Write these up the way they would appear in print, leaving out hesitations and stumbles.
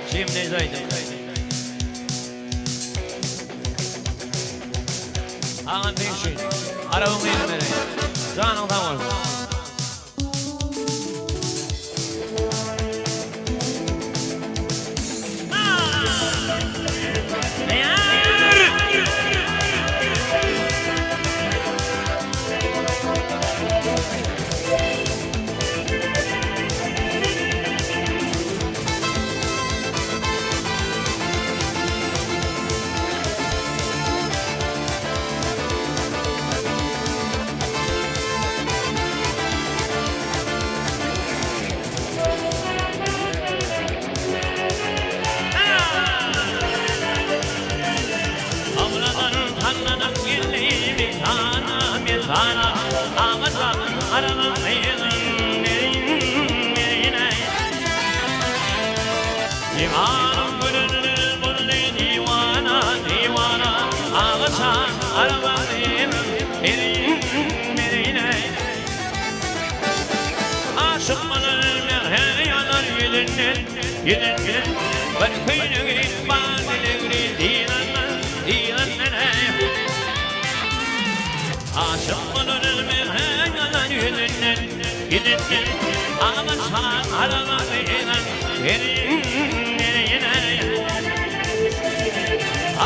Jemleýji aýdym. Agam seň üçin. Arabyň elini bereýin. Janyň sag bolsun. Abladan geldi mesana, mesana, Agajan arabaň Diwanam görenler boldy diwana, diwana, Agajan arabaň bereýin, bereýin. Aşyk bolar mähir ýanar ýüzünden, ýüzünden, Bir köýnegi bar dilegli diýenden, diýenden. Aşyk bolar mähir ýanar ýüzünden, ýüzünden, Agajan arabaň bereýin, bereýin.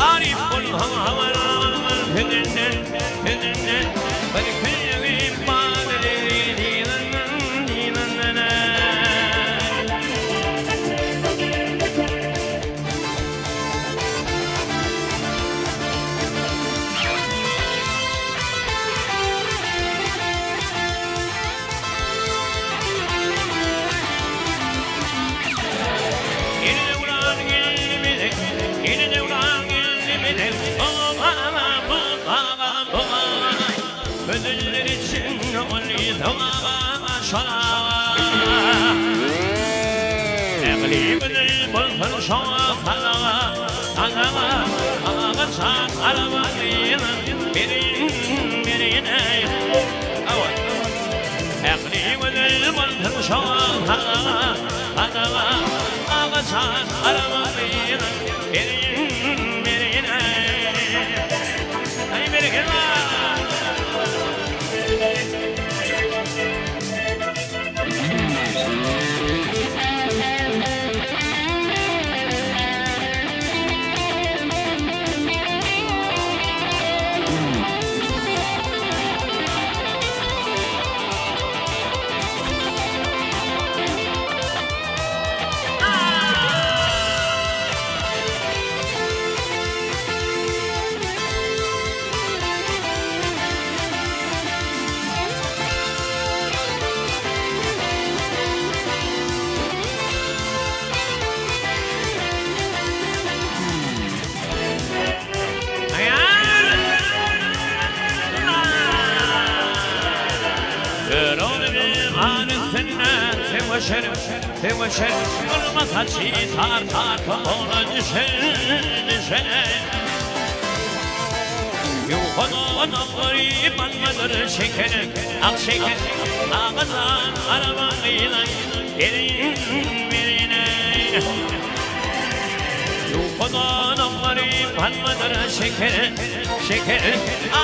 Aryf bolsaň habar almaz sözünden, sözünden, Bir köýnegi bar dilegli diýenden, diýenden. Ýene döwran geldi bize, ýene döwran geldi bize, Oba, bu baga, bu baga, Gözeller içinde ol sogaga, şolaga. Ähli gözel bolsun şoňa sadaga, sadaga, Agaçan araba gyzyň berin, berin-eý. Hawa. Ähli gözel bolsun şoňa sadaga, sadaga, Agaçan araba gyzyň berin, berin-eý. Aý, berekella! Söweşer, söweşer, Gyrma saçy tar-tar topagyna düşer, düşer. Ýuwhadan garyp almadyr şeker, ak şeker, Agajan araba gylan berin, berin-eý. Ýuwhadan garyp almadyr şeker, şeker,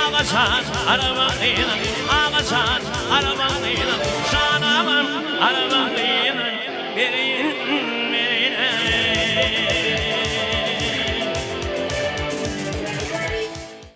Agajan araba gylan, Agajan araba gylan, Janabam araba gylan berin.